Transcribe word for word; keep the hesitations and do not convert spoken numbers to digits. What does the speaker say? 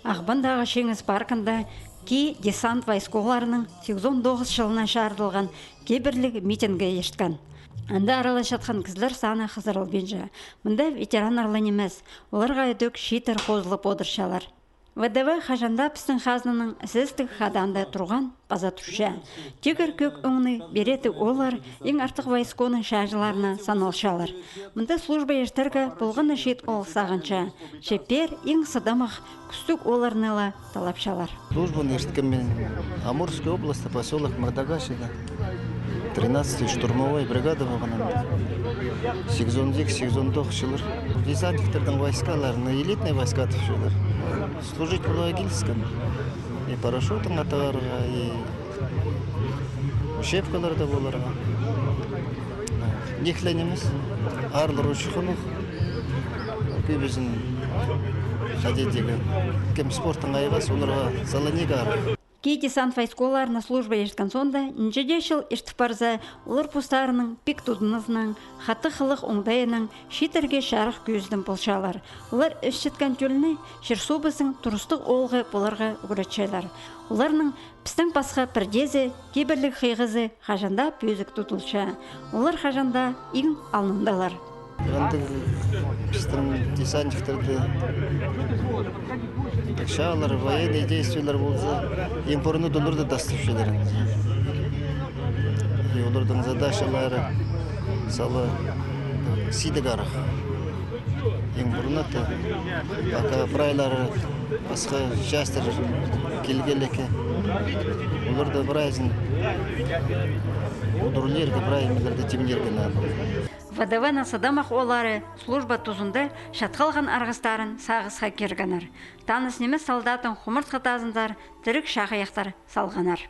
Ағбандағы Чиңіс паркында Ки десант войсколарының сигізон тоғыс чылына чарыдылған кибірліг митингке ирткен. Анда араласчатхан кізілер саны хызырылбинча. Мында ветераннар ла нимес, оларға ідӧк чииттер хозылып одырчалар. В Д В хаҷан даа пістің хазнаның сестіг хадаанда турған паза турча. Тигір кӧк ӧңніг беретіг ооллар иң артых войсконың чааҷыларына саналчалар. Мында служба иртерге полған на чиит оол сағынча. Че пеер иң сыдамах, кӱстіг оолларны ла талапчалар. Службаны ирткем мин Амурская область, посёлок Магдагачида. Тринадцатый штурмовой бригада полған. Сигізон сигіс, сигізон тоғыс чыллар. Десантниктердің войскаларына, элитный войска тіпчелер. Служить поларға киліскен. И парашютың атарға, и учебкаларда поларға. Ниик ле нимес. Аарлар учухханох. Кӧбізін хайди дее, кем спортнаң айғас, оларға сала ниик аар. Ки десант войсколарына служба ирткен соонда, нинҷе дее чыл иртіп парза, олар постарының пик тудынызынаң, хатығ хылых оңдайынаң чииттерге чарых кӧзідім полчалар. Олар ісчеткен тӧлні чир-суубызың турыстығ оолғы поларға ӱгретчелер. Оларның пістең пасха пірдеезі кибірліг хыйғазы хаҷан даа пӧзік тудылча. Олар хаҷан даа иң алнындалар. Андағ пістің десантниктерді тікчелер, военный действиелер полза, иң пурнада оларды тастапчалар. И олардың задачалары сала сидік арах. Иң пурнада, пока прайлары пасха частьтер килгеннер, оларды прайзын удурлирға, прай нимелерді тимнирға надо. В Д В-ның сыдамах ооллары служба тузында чат халған арғыстарын сағысха киргеннер. Таныс нимес солдаттың хумартхы тазынзар тіріг чахайахтар салғаннар.